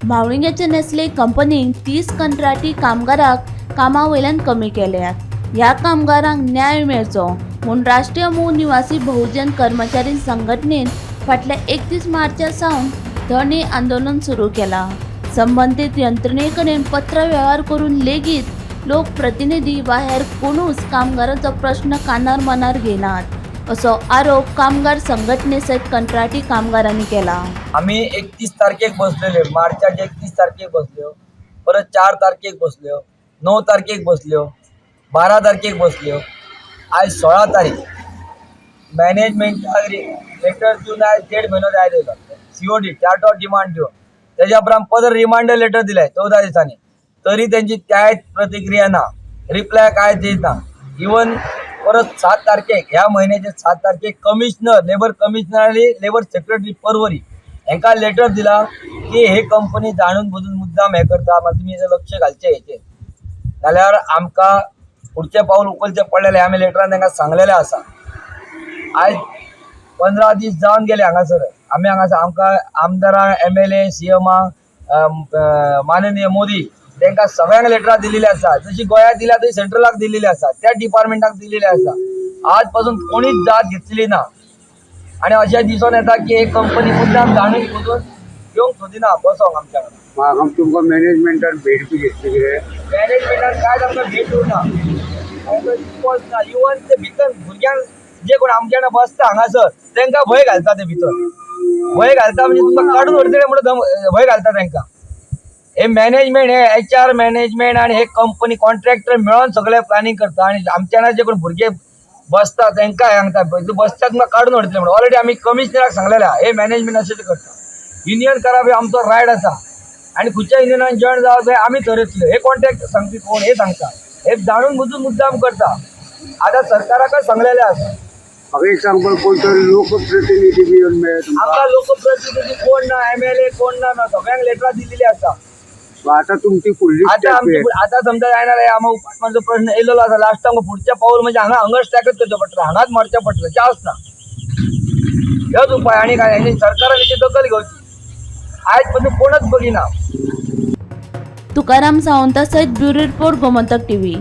म्हावळिंग्याच्या Nestle कंपनीन 30 कंत्राटी कामगारांक कामा वयल्यान कमी केल्यात. ह्या कामगारांक न्याय मेळचो म्हूण राष्ट्रीय मूळ निवासी बहुजन कर्मचारी संघटनेन फाटल्या 31 मार्चा सावन धरणे आंदोलन सुरू केलां. संबंदीत यंत्रणे कडेन पत्रवेव्हार करून लेगीत लोकप्रतिनिधी वा हेर कोणूच कामगारांचो प्रश्न कानार मनार घेनात असो आरोप कामगार संघटने सयत कंत्राटी कामगारांनी केला. आमी 31 तारखेक बसलेले, मार्चाचे 31 तारखेक बसल्यो, परत 4 तारखेक बसल्यो, 9 तारखेक बसल्यो, 12 तारखेक बसल्यो. आयज 16 तारीख. मॅनेजमेंटाक लेटर दिवन आयज देड म्हयनो जायत येयलो. सीओडी, चार्ट ऑफ डिमांड दिवन तेज्या उपरांत परत रिमांडर लेटर दिले 14 दिसांनी, तरी तेंची कांयच प्रतिक्रिया ना, रिप्लाय कांय दीत ना. इवन परत 7 तारखेक, ह्या म्हयन्याचे 7 तारखेक कमिशनर, लेबर कमिशनर आनी लेबर सेक्रेटरी परवरी हेंकां लेटर दिला की हे कंपनी जाणून बुजून मुद्दाम हें करता, मात तुमी हेजेर लक्ष घालचें हेचेर, जाल्यार आमकां फुडचें पावल उखलचें पडलेलें. आमी लेटरान तांकां सांगलेलें आसा. आयज 15 दीस जावन गेले हांगासर. आमी हांगासर आमकां आमदारांक, एमएलए, सीएमाक, माननीय मोदी, तांकां सगळ्यांक लेटरां दिलेली आसा. जशी गोंयांत दिल्या तशी सेंट्रलाक दिलेली आसा, त्या डिपार्टमेंटाक दिलेली आसा. आज पासून कोणीच दाद घेतलेली ना आनी अशें दिसून येता की एक कंपनी मुद्दाम जाणून बुजून येवंक सोदिना बसोंक आमच्या कडेन. म्हाका तुमकां मॅनेजमेंटान भेट बी घेतली कितें? मॅनेजमेंटान कांयच आमकां भेट दिवना, आमकां रिस्पॉन्स ना. इवन ते भितर भुरग्यांक जे कोण आमच्या वांगडा बसता हांगासर, तांकां भंय घालता ते भितर. भंय घालता म्हणजे तुमकां काडून व्हरतले म्हणून भंय घालता तांकां. हे मॅनेजमेंट, हे एचआर मॅनेजमेंट आनी हे कंपनी कॉन्ट्रॅक्टर मेळोन सगळें प्लॅनिंग करता आनी आमच्या वांगडा जे कोण भुरगे बसता तांकां सांगता, बसतात तुमकां काडून व्हरतले म्हणून. ऑलरेडी आमी कमिशनराक सांगलेलें आहा, हे मॅनेजमेंट अशें करता. युनियन करप हे आमचो रायट आसा आनी खंयच्या युनियनान जॉयन जावप जाय आमी थरयतले. हे कॉन्ट्रॅक्ट सांगपी कोण हे सांगता. हे जाणून बुजून मुद्दाम करता. आतां सरकाराकच सांगलेलें आसा. म्हाका एक सांग, पण कोण तरी लोकप्रतिनिधी बी येवन मेळ्ळे तुमकां? आमकां लोकप्रतिनिधी कोण ना, एमएलए कोण ना. सगळ्यांक लेटरां दिल्ली आसा. आतां तुमची फुडली आता स्टेप. आमची आता समजा जायना रे, आमकां उपासमारचो प्रश्न येयलेलो आसा. लास्ट आमकां फुडचें पावल म्हणजे हांगा हंगर स्ट्रायकच करचें पडटलें, हांगाच मरचें पडटलें, चान्स ना. हेच उपाय आनी काय? हेंची सरकारान हेची दखल घेवची. आयज पासून कोणच बगिना. तुकाराम सावंता सयत ब्युरो रिपोर्ट, गोमंतक टीव्ही.